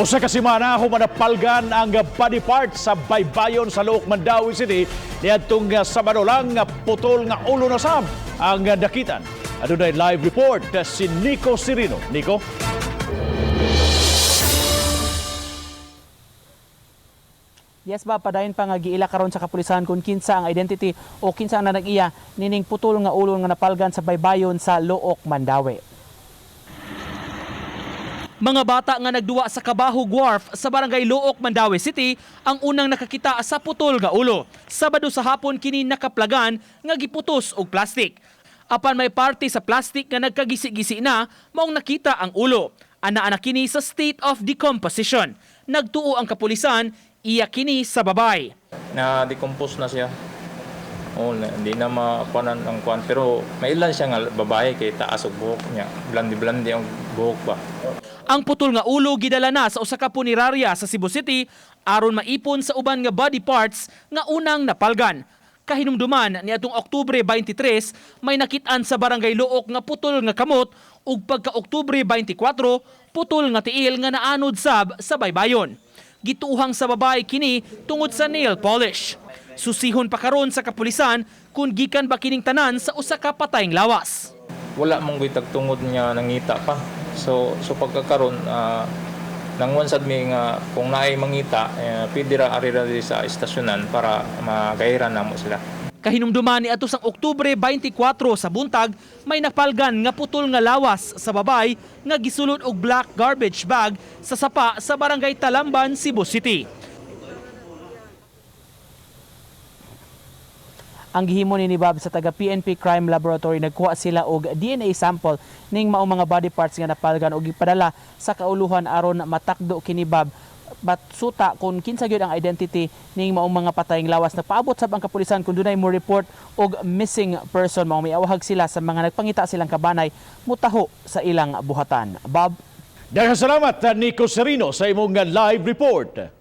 Usa ka semana human napalgan ang body parts sa baybayon sa Looc, Mandaue City niadtong Sabado lang, putol nga ulo na sab ang nakitan. Adunay live report si Nico Sirino. Nico? Yes ba, padayon pa nga giila karon sa kapulisan kung kinsa ang identity o kinsa ang nanag-iya nining putol nga ulo nga napalgan sa baybayon sa Looc, Mandaue. Mga bata nga nagduwa sa Kabahog Wharf sa Barangay Looc, Mandaue City ang unang nakakita sa putol nga ulo. Sabado sa hapon kini nakaplagan nga giputos og plastic. Apan may parte sa plastic nga nagkagisi-gisi na, maong nakita ang ulo. Ana-ana kini sa state of decomposition. Nagtuo ang kapulisan, iya kini sa babay. Na decompose na siya. Oo, na, hindi na makuanan ang kuan, pero mailan siya nga babae kay taas og buhok niya. Blandi-blandi ang buhok ba. Ang putol nga ulo gidala na sa usa ka punerarya sa Cebu City aron maipon sa uban nga body parts nga unang napalgan. Kahinumduman niadtong Oktubre 23, may nakit-an sa Barangay Looc nga putol nga kamot ug pagka Oktubre 24, putol nga tiil nga naanod sab sa baybayon. Gituuhang sa babae kini tungod sa nail polish. Susihon pa karon sa kapulisan kung gikan ba kining tanan sa usa ka patayng lawas. Wala mong gitag tungod niya nangita pa. So pagkakaron, nangwan sad mi nga kung naay mangita, pwede ra ari ra diri sa estasyonan para magayran namo sila. Kahinumduman ni ato sang Oktubre 24 sa buntag, may napalgan nga putol nga lawas sa babay nga gisulod og black garbage bag sa sapa sa Barangay Talamban, Cebu City. Ang gihimo ni Bob sa taga PNP Crime Laboratory, nagkuha sila og DNA sample ning maong mga body parts nga napalgan og gipadala sa kauluhan aron matakdo kini, Bob, batsuta kung kinsa gyud ang identity ning maong mga patayng lawas. Nagpaabot sab ang kapulisan kung dunay mo report og missing person, mao miawahag sila sa mga nagpangita silang kabanay mutaho sa ilang buhatan. Bob. Daghang salamat, Nico Serino, sa imong live report.